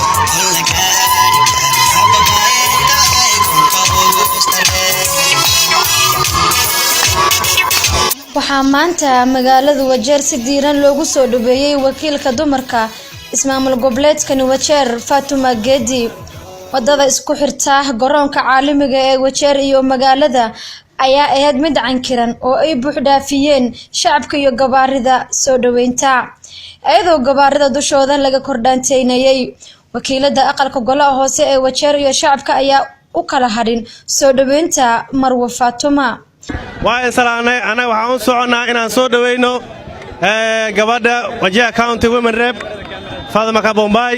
Oon la gaari karin babae tahay kunka ugu sarreeya. Waxaa maanta magaalada Wajeer si diiran loogu soo dhaweeyay wakiilka dumarka ismaamul goboleedkani Wajeer, Fatuma Gedi. Wadada isku xirta garoonka caalamiga ee Wajeer iyo magaalada ayaa ahayd mid cankiran oo ay buux dhaafiyeen shacabka iyo gawaarida soo dhaweynta, iyadoo gawaarida dushooda laga kordhaanteynayay. Wakiilada aqalka golaha hoose ee Wajeer iyo shacabka ayaa u kala hadhin soo dhaweynta Marwo Fatuma. Waa insalaanay. Annaga waxaan u soconnaa inaan soo dhowayno gabadha Wajir County Women Rep, Faaduma Kabombay,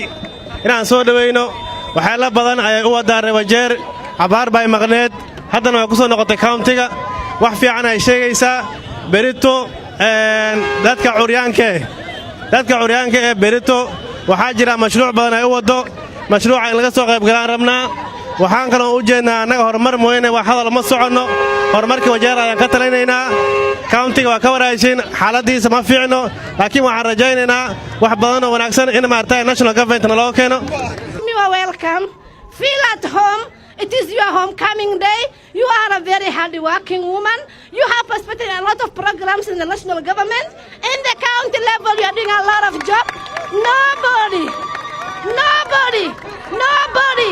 inaan soo dhowayno. Waxyaala badan ayay u waddaa reer Wajeer. Cabaar bay maqneed, haddana way ku soo noqotay countyga. Wax fiican ay sheegaysaa. Berito dadka curyaanka ee berito waxaa jira mashruuc badan ay u waddo. Mashruuca in laga soo qaybgalaan rabnaa. Waxaan kaloo u jeednaa annaga horumar mooyane wax hadal ma soconno. Horumarkii Wajeer ayaan ka talinaynaa. Countyga waa ka warayshin, xaaladiisa ma fiicno, laakiin waxaan rajaynaynaa wax badan oo wanaagsan in maaragtay national governmentna loo keeno. You are welcome. Feel at home. It is your homecoming day. You are a very hardworking woman. You have participated in a lot of programs in the national government. In the county level, you are doing a lot of job. Nobody, nobody, nobody,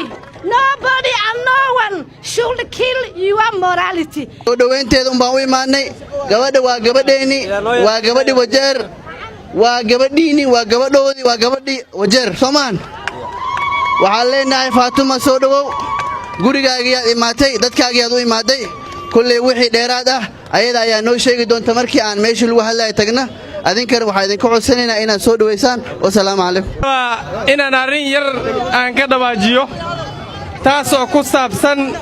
nobody and no one should kill your morality. Soo dhowaynteeda un baan u imaannay. Gabadha waa gabadheenni, waa gabadhi Wajeer, waa gabadhiinni, waa gabadhoodii, waa gabadhii Wajeer, soomaan? Waxaan leenahay, Faatuma, soo dhowow. Gurigaagiyaad imaatay, dadkaagiyaad u imaaday. Kulley wixii dheeraad ah ayada ayaa noo sheegi doonta markii aan meeshii lagu hadlaya tagna. Adinkana waxaa idinka codsanaynaa inaad soo dhowaysaan. Wasalaamu calaykum. Inaan arrin yar aan ka dhawaajiyo, taasoo ku saabsan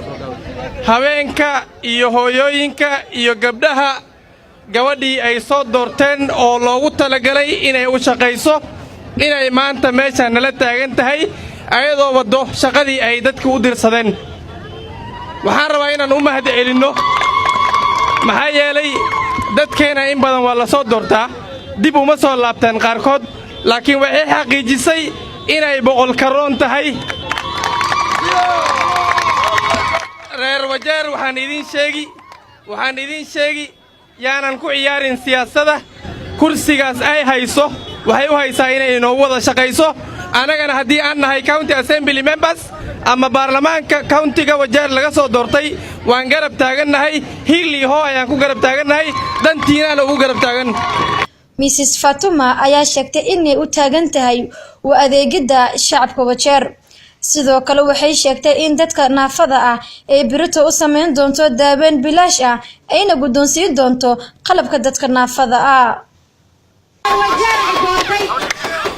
haweenka iyo hooyooyinka iyo gabdhaha, gabadhii ay soo doorteen oo loogu talagalay inay u shaqayso, inay maanta meeshaan nala taagan tahay, ayadoo waddo shaqadii ay dadka u dirsadeen. Waxaan rabaa inaan u mahad celinno, maxaa yeelay dadkeenna in badan waa la soo doortaa, dib uma soo laabtaan qaarkood, laakiin waxay xaqiijisay inay boqolkaroon tahay. Reer Wajeer, waxaan idiin sheegi, yaanan ku ciyaarin siyaasadda. Kursigaas ay hayso waxay u haysaa inay inoogu wada shaqayso. Annagana haddii aan nahay county assembly members ama baarlamaanka countyga Wajeer laga soo doortay, waan garab taagannahay. Hiil iyo hoo ayaan ku garab taagannahay, dantiinaana ugu garab taagan. Mrs Fatuma ayaa sheegtay inay u taagan tahay u adeegidda shacabka Wajeer. Sidoo kale waxay sheegtay in dadka naafada ah ay berito u sameyn doonto daaweyn bilaash ah, ayna guddoonsiin doonto qalabka dadka naafada ah. Wajeer ay doortay,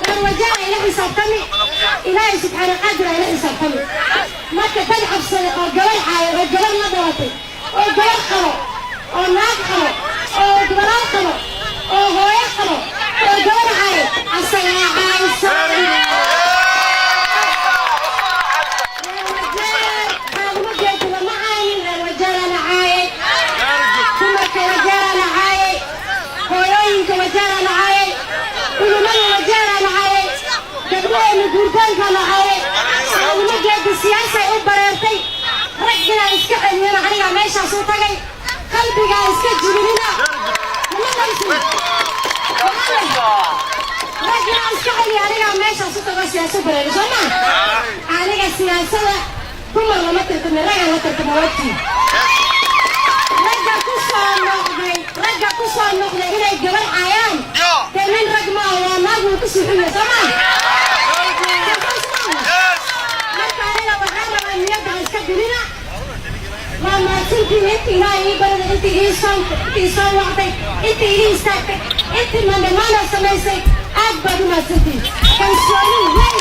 reer Wajeer ay la xisaabtami. Ilaahay subxaana qaadir ay la xisaabtami. Marka dad cabsaday oo gabar caayo, oo gabar la dhalatay, oo gabar qabo, oo naag qabo, oo walaal qabo, oo hooyo qabo, oo gabar caayo, asagaa caaysa. Reer Wajeer, Faadimo Geedi lama caayin, reer Wajeera la caayay, dumarka Wajeera la caayay, hooyooyinka Wajeera la caayay, culimada Wajeera la caayay, gabdhaheena guurdoonka la caayay. Faadimo Geedi siyaasay u bareertay. Rag inaan iska celiyana anigaa meeshaas u tagay. Qalbigaa iska jibinina. Mama, rag inaan iska celiya anigaa meeshaas u tago, siyaasa bareeray, soo ma? Aniga siyaasada dumar lama tartami, ragaan la tartamo. Wagtii ragga ku soo noqday inay gabar caayaan, dee nin rag ma ah, waa naag, wuu ku suxuya, soo ma? Marka aniga waxaan rabaa niyadda ha iska dilina. Waa mahadsantihiin intii Ilaahay ii barada, intii soo wacday, intii ii istaagtay, intii mandamano samaysay. Aad baad u mahadsantihiin. Kalsooni weyn.